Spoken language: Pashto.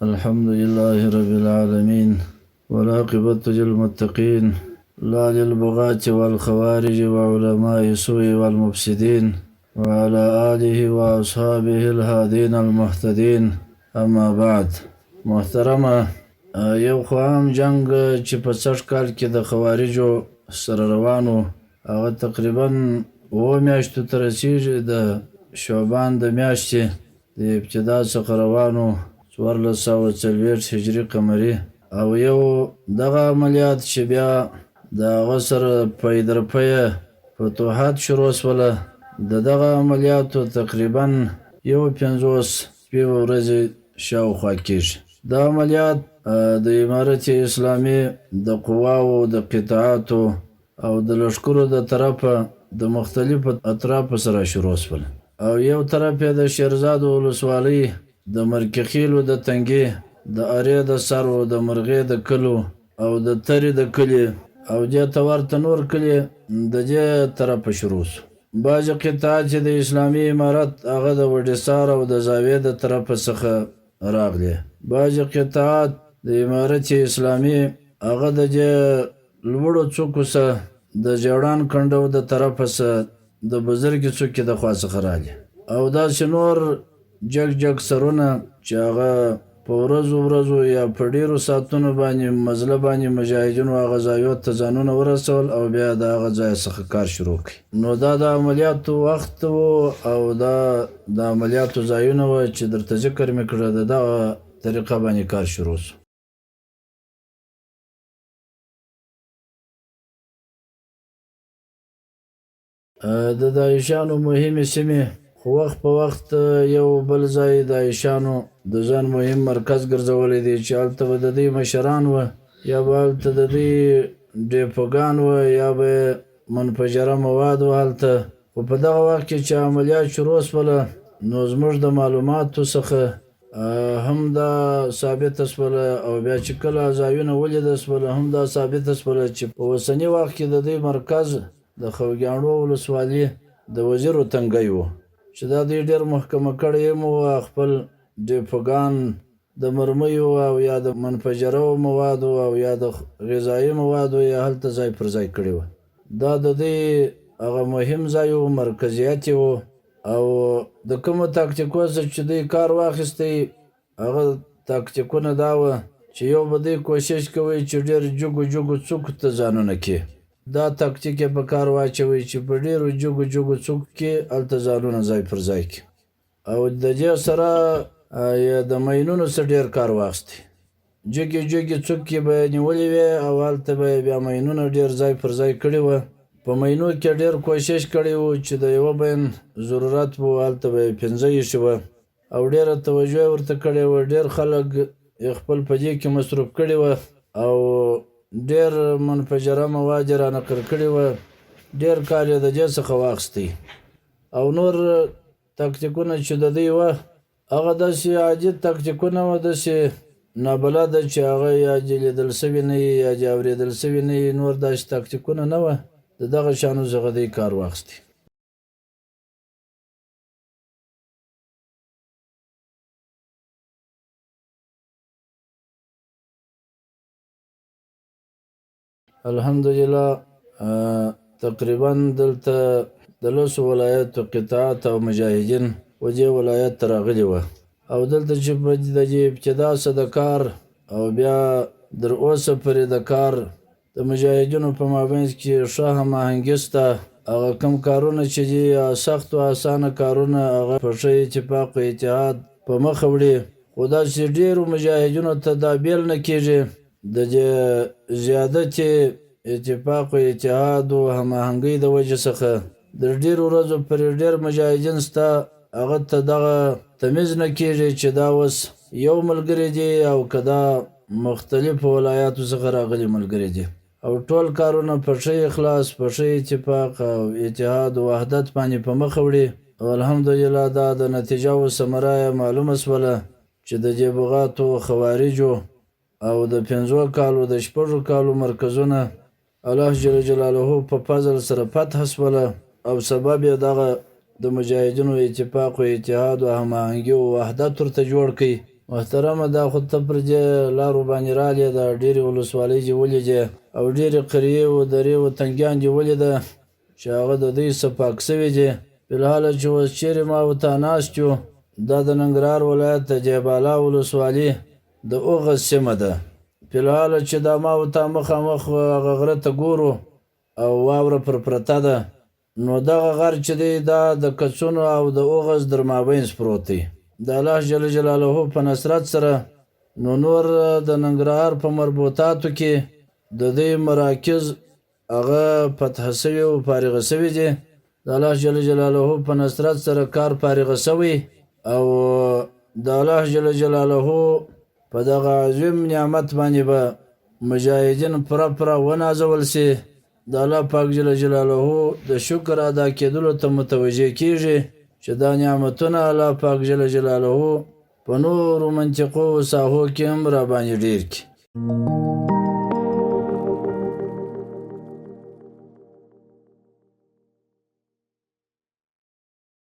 الحمد لله رب العالمين والعاقبة للمتقين لا للبغاة والخوارج وعلماء السوء والمفسدين وعلى آله وأصحابه الهادين المهتدين أما بعد. محترمه، یو خو عام جنګ چې په سږ کال کې د خوارجو سره روان و، هغه تقریبا اوو میاشتو ته رسېږي. د شعبان د میاشتې د ابتدا څخه روان و، 1440 هجري قمري. او یو دغه عملیات چې بیا د هغه سره پی در پیه فتوحات شروع سوله، د دغه عملیاتو تقریبا 51 شپې ورځې شاوخوا کېږي. دا عملیات د امارت اسلامي د قواو د قطعاتو او د لښکرو د طرفه د مختلفو اطرافو سره شروع شول. او یو طرف یې د شیرزادو ولسوالۍ د مرکیخیلو د تنګي، د ارې د سرو، د مرغې د کلو او د ترې د کلي او دې ته ورته نور کلي د دې طرفه شروع شو. بعضې قطعات چې د اسلامي امارت هغه د وډیسار او د زاویې د طرفه څخه راغلې، بعضې قطعات د امارت اسلامي هغه د دې لوړو څوکو څخه د ژړان کنډو د طرفه څخه د بزرګې څوکې د خوا څخه راغلې، او داسې نور جګ جګ سرونه چې هغه په ورځو ورځو یا په ډېرو ساعتونو باندې مزله باندې مجاهدینو هغه ځایو ته ځانونه ورسول او بیا د هغه ځای څخه کار شروع کړي. نو دا د عملیاتو وخت و او دا د عملیاتو ځایونه وه چې درته ذکر مې کړه، د دغه طریقه باندې کار شروع شو. د داعشانو مهمې سیمې خو وخت په وخت یو بل ځای داعشانو د ځان مهم مرکز ګرځولی دی چې هلته به د دوی مشران وه، یا به هلته د دوی ډیپوګان وه، یا به منفجره مواد وه هلته. خو په دغه وخت کې چې عملیات شروع سوله نو زموږ د معلوماتو څخه هم دا ثابته سوله، او بیا چې کله ځایونه ولیدل سوله هم دا ثابته سوله چې په اوسني وخت کې د دوی مرکز د خوږیاڼو ولسوالي د وزیرو تنګی و، چې دا دوی ډېر محکمه کړی هم و. خپل ډیپوګان د مرمیو او یا د منفجرو موادو او یا د غذایي موادو یې هلته ځای پر ځای کړي وه. دا د دوی هغه مهم ځای و، مرکزیت یې و. او د کومو تاکتیکو څخه چې دوی کار واخیستی هغه تاکتیکونه دا وه چې یو به دوی کوشش کوي چې ډېر جګو جګو څوکو ته ځانونه کړي، دا تاکتیک یې په کار واچوي چې په ډېرو جګو جګو څوکو کې هلته ځانونه ځای پر ځای کړي. او د دې سره یې د ماینونو څخه ډېر کار واخیستی، جګې جګې څوکې به یې نیولې وې او هلته به یې بیا ماینونه ډېر ځای پر ځای کړي وه. په ماینو کې ډېر کوشش کړی و چې د یوه ماین ضرورت و، هلته به یې 5 ایښي وه او ډېره توجه یې ورته کړې وه. ډېر خلک یې خپل په دې کې مصروف کړي وه او ډېر منفجره مواد یې را نقل کړي وه، ډېر کار یې د دې څخه واخیستی. او نور تاکتیکونه چې د دوی وه هغه داسې عادي تاکتیکونه وه، داسې نابلده چې هغه یا دې لیدل سوي نه وي یا دې اورېدل سوي نه وي، نور داسې تاکتیکونه نه وه. د دغه شیانو څخه دوی کار واخیستی. الحمدلله تقریبا دلته د لسو ولایاتو قطعات او مجاهدین و دې ولایت ته راغلي وه، او دلته چې په د دې ابتدا څه د کار او بیا در اوسه پورې د کار د مجاهدینو په مابینځ کې ښه هماهنګي شته. هغه کوم کارونه چې دي سخت او اسانه کارونه هغه په ښه اتفاق او اتحاد په مخه وړي، خو داسې ډېرو مجاهدینو ته دا بېل نه کېږي. د دې زیادتې اتفاق او اتحاد او هماهنګۍ د وجې څخه در ډېرو ورځو پورې ډېر مجاهدین شته هغه ته دغه تمیز نه کېږي چې دا اوس یو ملګری دی او که دا مختلفو ولایاتو څخه راغلي ملګري دي، او ټول کارونه په ښه اخلاص، په ښه اتفاق او اتحاد او وحدت باندې په مخه وړي. او الحمدلله دا د نتیجه او ثمره یې معلومه سوله چې د دې بغاتو خوارجو او د 5 کالو د 6 کالو مرکزونه الله جل جلاله په فضل سره فتح سوله، او سبب یې دغه د مجاهدینو اتفاق او اتحاد او هماهنګي او وحدت ورته جوړ کړي. محترمه دا خو ته پر دې لارو باندې رالې، دا ډېرې ولسوالۍ دې ولیدې او ډېرې قریې و درې و تنګیان دې ولیده چې هغه د دوی څخه پاک شوي دي. فلحال چې اوس چېرې ما او تا ناست یو، دا د ننګرهار ولایت د ده بالا ولسوالي د اوغز سیمه ده. فلحال چې دا ما او تا مخامخ هغه غره ته ګورو او واوره پر پرته ده، نو دغه غر چې دی دا د کڅونو او د اوغز در مابینځ پروت دی. د الله جل جلاله په نصرت سره نو نور د ننګرهار په مربوطاتو کې د دوی مراکز هغه فتح شوي او فارغ شوي دي. د الله جل جلاله په نصرت سره کار فارغ شوی او د الله جل جلاله په دغه عظیم نعمت باندې به مجاهدین پوره پوره ونازول شي. د الله پاک جل جلاله د شکر ادا کېدلو ته متوجه کېږي چې دا نعمتونه الله پاک جل جلاله په نورو منطقو او ساحو کې هم راباندې ډېر کړي.